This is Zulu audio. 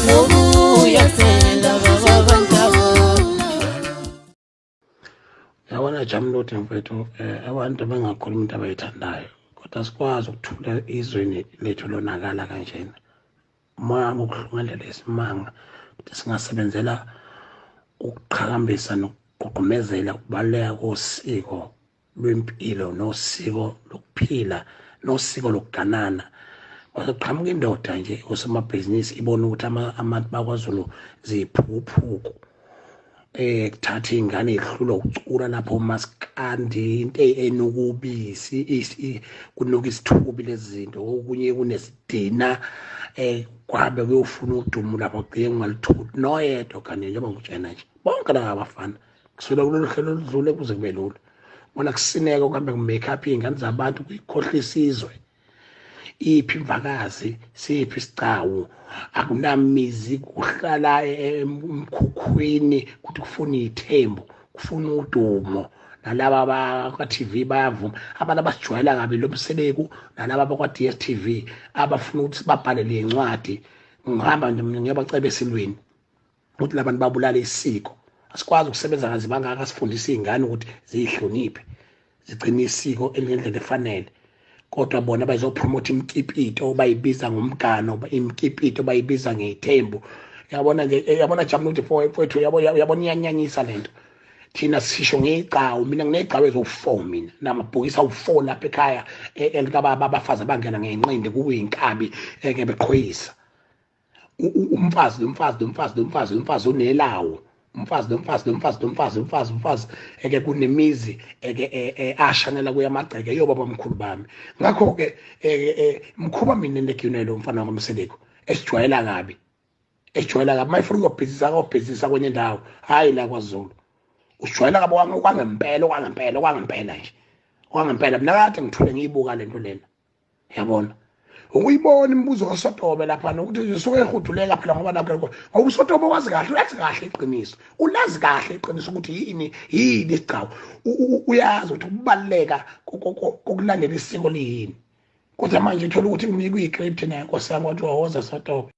Ngobuya phela baba bantaba. Yabona Jamludi mfethu, abantu bengakhuluma into abayithandayo, kodwa sikwazi ukuthula izweni lethu lonakala kanjena. Umoya wami ubuhlungu isimanga ukuthi singasebenzela ukuqhakambisa nokugqugqumezela ukubaluleka kosiko lwempilo nosiko lokuphila nosiko lokuganana. Kwase kuqhamuka indoda nje osomabhizinisi ibona ukuthi abantu bakwaZulu ziyiphukuphuku, kuthatha iy'ngane ey'hlulwa ukucula lapho umaskandi, into enuka ubisi, kunuka isithubi lezi zinto, okunye kunesidina, kuhambe kuyofuna udumo lapho kugcine kungalutholi noyedwa kanye njengoba ngikutshena nje. Bonke laba abafana kusukela kulolu hlelo oludlule kuze kube lula, bona kusineke kuhambe ku-make up iy'ngane zabantu kuyikhohlisa izwe. Iphi imvakazi, siphi isigcawu, akunamizi, kuhlala emkhukhwini, kuthi kufuna iy'thembu, kufuna udumo. Nalaba bakwa-TV bayavuma, abantu abasijwayela kabi lo mseleku, nalaba bakwa-DStv abafuna ukuthi sibabhalele iy'ncwadi. Ngihamba nje mina ngiyabaceba esilweni ukuthi labantu babulala isiko. Asikwazi ukusebenza kanzima kangaka sifundise iy'ngane ukuthi ziyihloniphe, zigcine isiko ngendlela efanele, kodwa bona bazopromotha imikipito, bayibiza ngomgano imikipito, bayibiza ngethembu. Yabona nje, yabona Jamludi mfowethu, yabona iyanyanyisa lento. Thina sisho ngegcawu, mina nginegcawu ezo-4, mina namabhokisi awu-4 lapha ekhaya, elikababa abafazi abangena ngenqindi kuyinkabi eke beqhoyisa. Umfazi nomfazi nomfazi nomfazi nomfazi unelawo, umfazi nomfazi nomfazi nomfazi umfazi umfazi, eke kunemizi eke ashanela kuya amagceke yobaba omkhulu bami. Ngakho-ke mkhuba mina neginelo umfana waMseleku esijwayela kabi, esijwayela kabi. Mayifuna ukuyobhizisa, akobhizisa kwenye indawo, hhayi la kwaZulu. Usijwayela kabi kwangempela, kwangempela, kwangempela nje, kwangempela. Mina kade ngithule ngiyibuka lento lena, yabona. Ukuyibona imibuzo kaSotobe lapha nokuthi usuke ehuduleka phela, ngoba nakho ngoba uSotobe wazi kahle, ulazi kahle iqiniso, ulazi kahle iqiniso ukuthi yini, yini isigcawu. Uyazi ukuthi ukubaluleka kokulandela isiko liyini, kodwa manje uthola ukuthi kuyi-script naye, Nkosi yami, wathi wawoza Sotobe.